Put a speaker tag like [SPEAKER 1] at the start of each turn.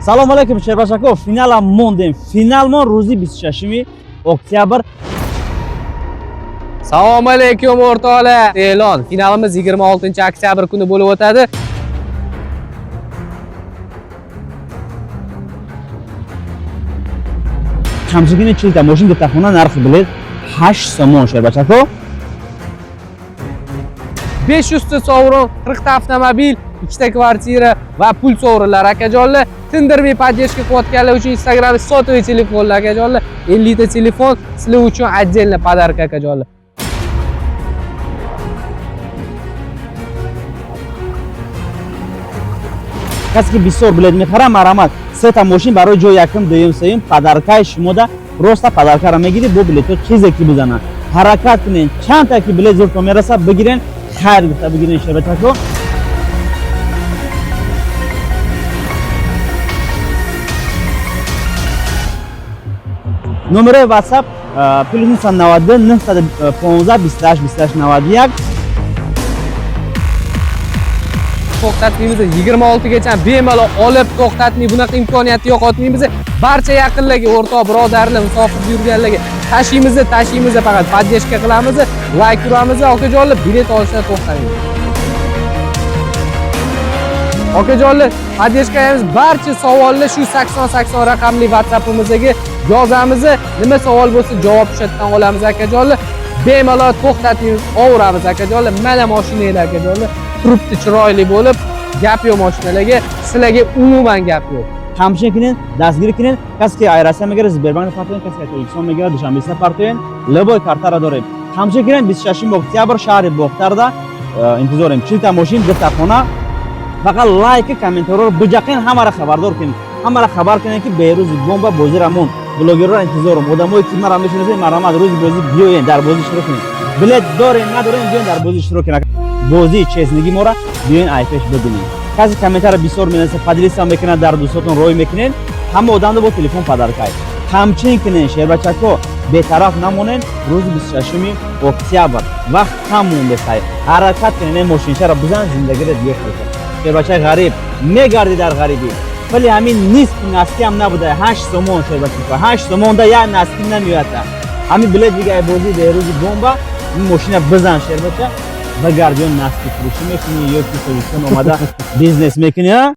[SPEAKER 1] Салом алейкум, шербачако. Финалам мондем. Финалмон рӯзи 26 октябр.
[SPEAKER 2] Assalomu alaykum, o'rtoqlar. E'lon. Finalimiz 26 oktyabr kuni bo'lib o'tadi.
[SPEAKER 1] Ҳамчунин 40 та мошин, дута хона, нархи билет 8 сомон, шербачако.
[SPEAKER 2] 500 ta sovrin, 40 ta avtomobil, 2 ta kvartira va pul sovrinlar, akajonlar. Tindirmay поддержка qilayotganlar uchun Instagram сотовый telefonlar, akajonlar. 50 ta telefon sizlar uchun отдельно подарок, akajonlar.
[SPEAKER 1] Касе ки бисёр билет мехарад, марҳамат, сета мошин барои ҷои якум, дуюм, сеюм подаркаи шумода. Просто подаркаро мегирӣ, бо билетҳо чизе ки бизанад. Ҳаракат кунен, чандта ки билет зуртон мерасад, бигирен. Хайр гуфта бигирен, шербачако. Номерои WhatsApp плюс 992 915 28 28 91.
[SPEAKER 2] To'xtatmaymiz, 26 gacha bemalol olib to'xtatmay, bunaqa imkoniyatni yo'qotmaymiz. Barcha yaqinlarga, o'rtoq birodarlar, musofirda yurganlarga tashiymiz, tashiymiz, faqat поддержка qilamiz, layk uramiz, okajonlar, bilet olishdan to'xtamaymiz. Okajonlar, поддержка qilamiz. Barcha savollar shu 80 80 raqamli WhatsAppimizga yozamiz. Nima savol bo'lsa, javob o'sha yerdan olamiz, akajonlar. Bemalol to'xtatmaymiz, ovuramiz, akajonlar. Mana mashinalar, akajonlar, turibdi chiroyli bo'lib, gap yo'q mashinalarga, sizlarga umuman gap yo'q.
[SPEAKER 1] Ҳамчунин кунен, дастгирӣ кунен. Касе ки ай Россия мегирад, Сбербанк партоен, касе ки Тоҷикистон мегирад, Душанбеса партоен, любой картара дорем. Ҳамчунин кунен, 26 октябр шаҳри Бохтарда интизорем. 40 та мошин, дута хона. Фақат лайки, комментарҳоро биҷақен, ҳамаро хабардор кунед, ҳамаро хабар кунед, ки берӯзи бомба бозира мон. Блогерро интизорум, одамое ки мара мешиносед, марҳамат, рӯзи бозӣ биёен, дар бозӣ иштирок кунед. Билет дорем, надорем, биёен, дар бозӣ иштирок кунед. Бозии честныйги мора биёен, айпеш бибинед. Касе комментарро бисёр менависа, поделиться мекунад, дар дӯстотон рой мекунед, ҳама одамро бо телефон подаркай. Ҳамчунин кунен, шербачако, бетараф намонен. Рӯзи 26 октябр вақт кам мондесай, ҳаракат кунен, мошиншаро бизан, зиндагиро дига хел. Шербачаи ғариб мегарди дар ғарибӣ, вале ҳамин нисфи носкиам набуда. 8 сомон, шербачако, 8 сомонда як носки намеояд. Ҳамин билет дига бозии берӯзи бомба, ин мошина бизан, шербача, багарди, ё носки фурӯшӣ мекунӣ, ё ки Тоҷикистон омада бизнес мекунӣ, а?